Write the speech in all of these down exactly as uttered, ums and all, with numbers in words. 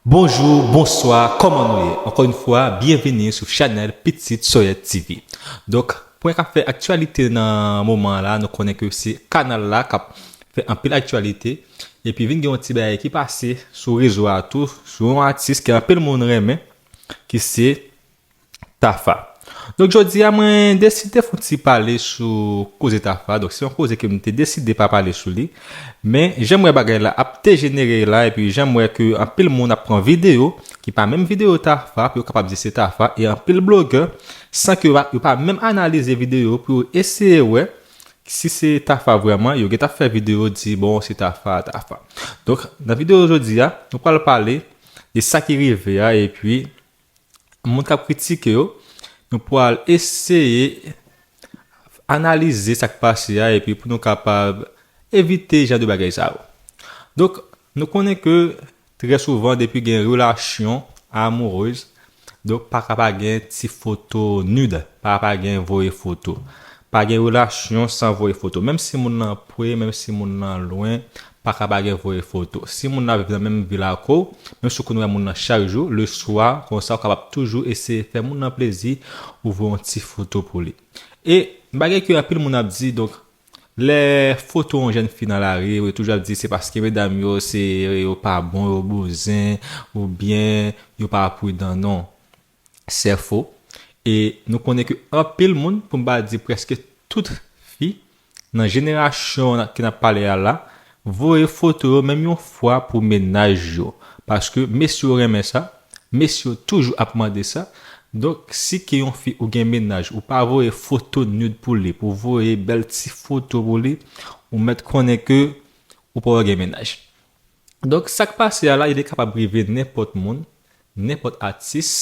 Bonjou, bonswa, kòman nou ye? Ankò yon fwa, byenveni sou chanèl Pitit Sòyèt T V. Donk, pou mwen k ap fè aktyalite nan moman la, nou konnen ke se kanal la k ap fè anpil aktyalite. Epi vin gen yon ti bagay ki pase sou rezo a tou, sou yon atis ke anpil moun renmen, ki se Tafa. Donk, jodi a, mwen deside fè yon ti pale sou koze Tafa. Donk, se yon koze ke m te deside pa pale sou li. Men, jan m wè bagay la ap dejenere la, epi jan m wè ke anpil moun ap pran videyo, ki pa menm videyo Tafa, pou yo kapab di se Tafa, e anpil blogè, san ke yo pa, yo pa menm analize videyo pou yo eseye wè si se Tafa vrèman, yo gentan fè videyo di, bon, se Tafa, Tafa. Donk, nan videyo jodi a, nou pral pale de sa ki rive a, epi moun k ap kritike yo, nou pral eseye analize sa k pase a, epi pou nou kapab evite jan de bagay sa yo. Donk, nou konnen ke trè souvan, depi gen relasyon amourèz, donk, pa ka pa gen ti foto nude, pa ka pa gen voye foto. Pa gen relasyon san voye foto. Menm si moun nan pre, menm si moun nan lwen, pa ka pa gen voye foto. Si moun nan viv nan menm vil ak ou, menm si w konn wè moun nan chak jou, leswa, konsa, w kapab toujou eseye fè moun nan plezi, ou voye yon ti foto pou li. E bagay ke anpil moun ap di, donk, lè foto yon jèn fi nan lari, yo toujou ap di se paske medam yo, se, yo pa bon, yo bouzen, oubyen yo pa pridan, non. Se fo. E nou konnen ke anpil moun, pou m pa di prèske tout fi, nan jenerasyon ke n ap pale a la, voye foto yo menm yon fwa pou mennaj yo. Paske mesye yo renmen sa, mesye yo toujou ap mande sa. Donk, si ke yon fi ou gen mennaj, ou pa voye foto nude pou li, pou voye bèl ti foto pou li, ou mèt konnen ke ou pa gen mennaj. Donk, sa k pase a la, li kapab rive nenpòt moun, nenpòt atis,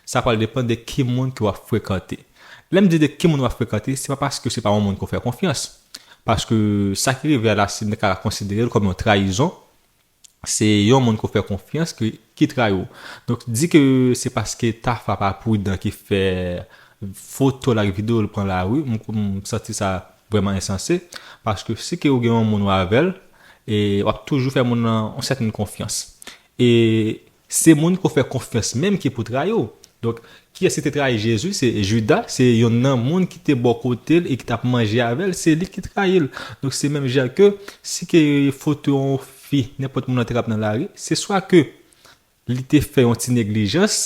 sa pral depann de ki moun ke w ap frekante. Lè m di de ki moun w ap frekante, se pa paske se pa yon moun ke w fè konfyans. Paske sa ki rive a la, si n ka konsidere l kòm yon trayizon, se yon moun ke w fè konfyans ki, ki trayi w. Donk, di ke se paske Tafa pa pridan ki fè foto l ak videyo l pran lari, m, m santi sa vrèman ensanse, paske si ke w gen yon moun w avè l, e w ap toujou fè moun nan yon sèten konfyans. E se moun ke w fè konfyans menm ki pou trayi w. Donk, kiyès ki te trayi Jezi? Se Jida, se yonn nan moun ki te bò kote l e ki t ap manje avè l, se li ki trayi l. Donk, se menm jan ke si ke foto yon fi, nenpòt moun nan te rap nan lari, se swa ke li te fè yon ti neglijans,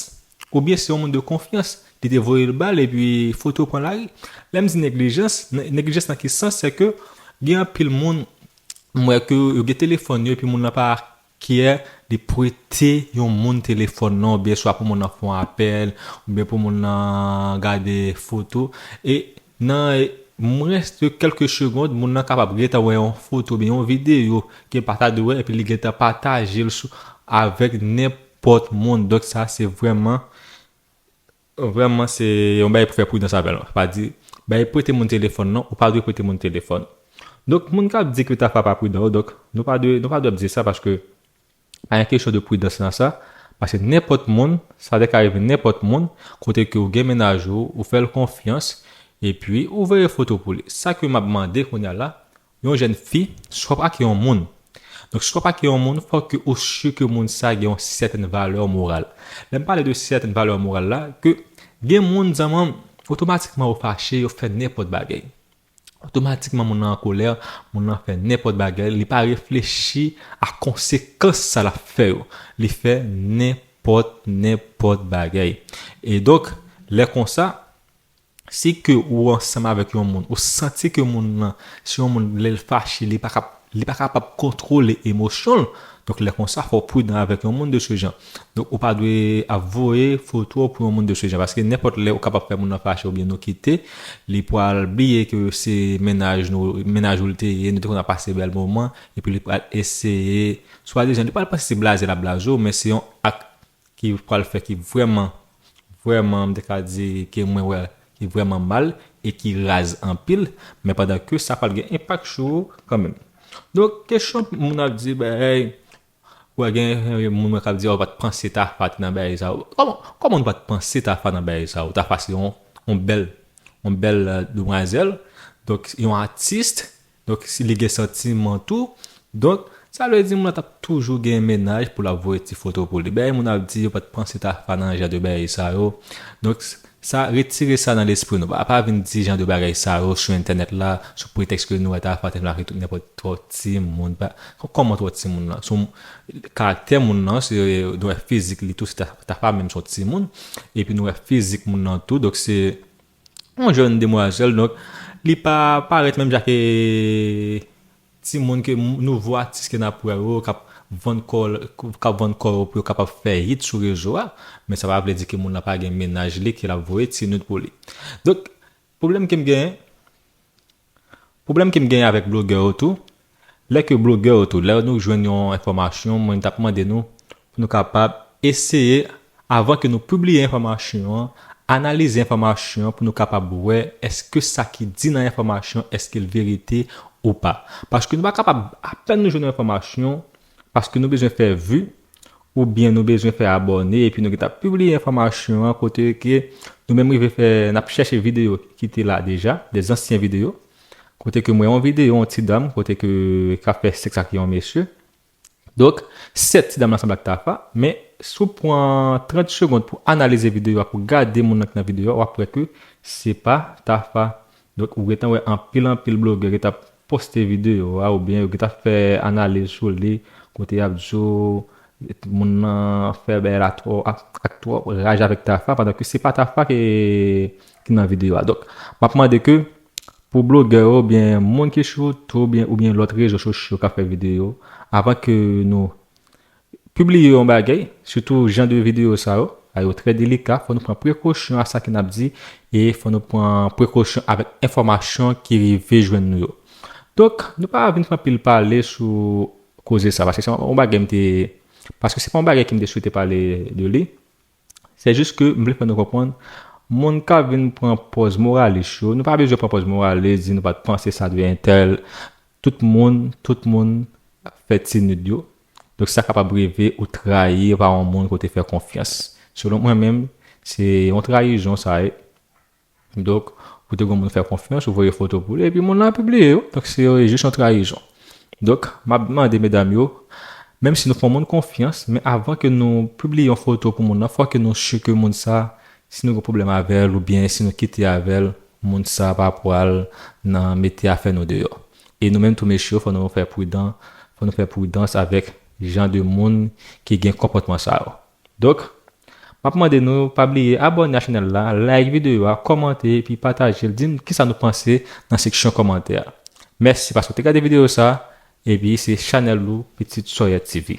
oubyen se yon moun de konfyans, li te voye l ba l epi foto pran lari. Lè m di neglijans, ne-, neglijans nan ki sans? Se ke gen anpil moun, m wè ke yo gen telefòn yo, epi moun nan pa kyè li prete yon moun telefòn nan, oubyen swa pou moun nan fè yon apèl, oubyen pou moun nan gade foto. E nan mwens de kèlke segond, moun nan kapab gentan wè yon foto oubyen yon videyo ke l pa ta dwe wè, epi li gentan pataje l sou, avèk nenpòt moun. Donk, sa, se vrèman, vrèman, se yon bagay pou fè pridans avè l. Pa di, bay prete moun telefòn nan, ou pa dwe prete moun telefòn. Donk, moun k ap di ke Tafa pa pridan yo, donk, nou pa dwe, nou pa dwe ap di sa, paske pa gen kesyon de pridans nan sa, paske nenpòt moun, sa te ka rive nenpòt moun, kote ke w gen mennaj ou, ou fè l konfyans, epi ou voye foto pou li. Sa ke m ap mande kounye a la, yon jèn fi, si w ap ak yon moun. Donk, si w ap ak yon moun, fòk ke ou si ke moun sa gen yon sètèn valè moral. Lè m pale de sètèn valè moral la, ke gen moun, zanmi m, otomatikman yo fache, yo fè nenpòt bagay. Otomatikman, moun nan an kolè, moun nan fè nenpòt bagay, li pa reflechi a konsekans sa l ap fè yo. Li fè nenpòt, nenpòt bagay. E donk, lè konsa, si ke ou ansanm avèk yon moun, ou santi ke moun nan, se yon moun, lè l fache, li pa kap-, li pa kapab kontwole emosyon l. Donk, lè konsa, fò w pridan avèk yon moun de se jan. Donk, ou pa dwe ap voye foto pou yon moun de se jan, paske nenpòt lè, ou kapab fè moun nan fache oubyen nou kite, li pral bliye ke se mennaj nou, mennaj ou l te ye, nou te konn ap pase bèl moman, epi li pral eseye, swadizan, li pral panse se blaze l ap blaze w, men se yon ak ki pral fè ki vrèman, vrèman, m te ka di ke mwen wè ki vrèman mal e ki raz anpil, men pandan ke sa pral gen enpak sou ou kanmenm. Donk, kesyon moun ap di, bagay, wè gen, eh, moun mwen k ap di, "Oh, ou pa t panse Tafa te nan bagay sa yo." Kòman, kòman nou pa t panse Tafa nan bagay sa yo? Tafa se yon, yon bèl, yon bèl, eh, demwazèl, donk, yon atis, donk, si li gen santiman tou, donk, Sa vle di moun nan t ap toujou gen mennaj pou l ap voye ti foto pou li. Bagay moun ap di, yo pa t panse Tafa nan jan de bagay sa yo. Donk, sa, retire sa nan lespri nou. Pa, pa vin di jan de bagay sa yo sou entènèt la, sou pretèks ke nou wè Tafa te vle tounen nenpòt twò timoun. Pa, kòman twò timoun lan? Sou karaktè moun nan, se, nou wè fizik li tou, se Ta- Tafa menm se yon timoun. Epi nou wè fizik moun nan tou, donk se yon jèn demwazèl, donk li pa parèt menm jan ke timoun ke m- nouvo atis ke n ap wè yo k ap vann kò k ap vann kò yo pou yo kapab fè hit sou rezo a, men sa pa vle di ke moun nan pa gen mennaj li ke l ap voye ti nud pou li. Donk, pwoblèm ke m genyen, pwoblèm ke m genyen avèk blogè yo tou, lè ke blogè yo tou, lè nou jwenn yon enfòmasyon, mwen t ap mande nou pou nou kapab eseye, avan ke nou pibliye enfòmasyon an, analize enfòmasyon an pou nou kapab wè èske sa ki di nan enfòmasyon, èske l verite ou pa. Paske nou pa kapab, apèn nou jwenn yon enfòmasyon, paske nou bezwen fè vi, oubyen nou bezwen fè abòne, epi nou gentan pibliye enfòmasyon an kote ke nou menm rive fè, n ap chèche videyo ki te la deja, de zansyen videyo, kote ke m wè yon videyo, yon ti dam, kote ke k ap fè sèks ak yon mesye. Donk, sèt ti dam la sanble ak Tafa, men si w pran trant segonn pou analize videyo a, pou gade moun nan ki nan videyo a, w ap wè ke se pa Tafa. Donk, ou gentan wè anpil, anpil blogè ki t ap poste videyo a, oubyen yo gentan fè analiz sou li, kote y ap di w moun nan fè bagay la twò, ak, ak twòp raj avèk Tafa, pandan ke se pa Tafa ki, ki nan videyo a. Donk, m ap mande ke pou blogè yo, oubyen moun ki sou YouTube, oubyen, oubyen lòt rezo sosyo k ap fè videyo, avan ke nou pibliye yon bagay, sitou jan de videyo sa yo, a yo trè delika, fò nou pran prekosyon a sa ke n ap di, e fò nou pran prekosyon avèk enfòmasyon ki rive jwenn nou yo. Donk, nou pa vin fè anpil pale sou koze sa, paske se yon bagay m te, paske se pa yon bagay ke m te swete pale de li. Se jis ke m vle fè nou konprann, moun k ap vin pran pòz moralis yo, nou pa bezwen pran pòz moralis, di nou pa t panse sa de entèl. Tout moun, tout moun fè ti nud yo. Donk, sa kapab rive ou trayi pa yon moun ke w te fè konfyans. Selon mwen menm, se yon trayizon sa ye. Donk, ou te gen yon moun fè konfyans, ou voye foto pou li, epi moun nan pibliye yo. Donk, se jis yon trayizon. Donk, m ap mande medam yo, menm si nou fè yon moun konfyans, men avan ke nou pibliye yon foto pou moun nan, fò ke nou si ke moun sa, si nou gen pwoblèm avè l, oubyen si nou kite avè l, moun sa pa pral nan mete afè nou deyò. E nou menm tou mesye, fò nou fè pridan, fò nou fè pridans avèk jan de moun ki gen konpòtman sa yo. Donk, m ap mande nou pa bliye abòne a chanèl la, like videyo a, kòmante epi pataje l, di m kisa nou panse nan seksyon kòmantè a. Mèsi paske w te gade videyo sa, epi se chanèl ou Pitit Sòyè T V.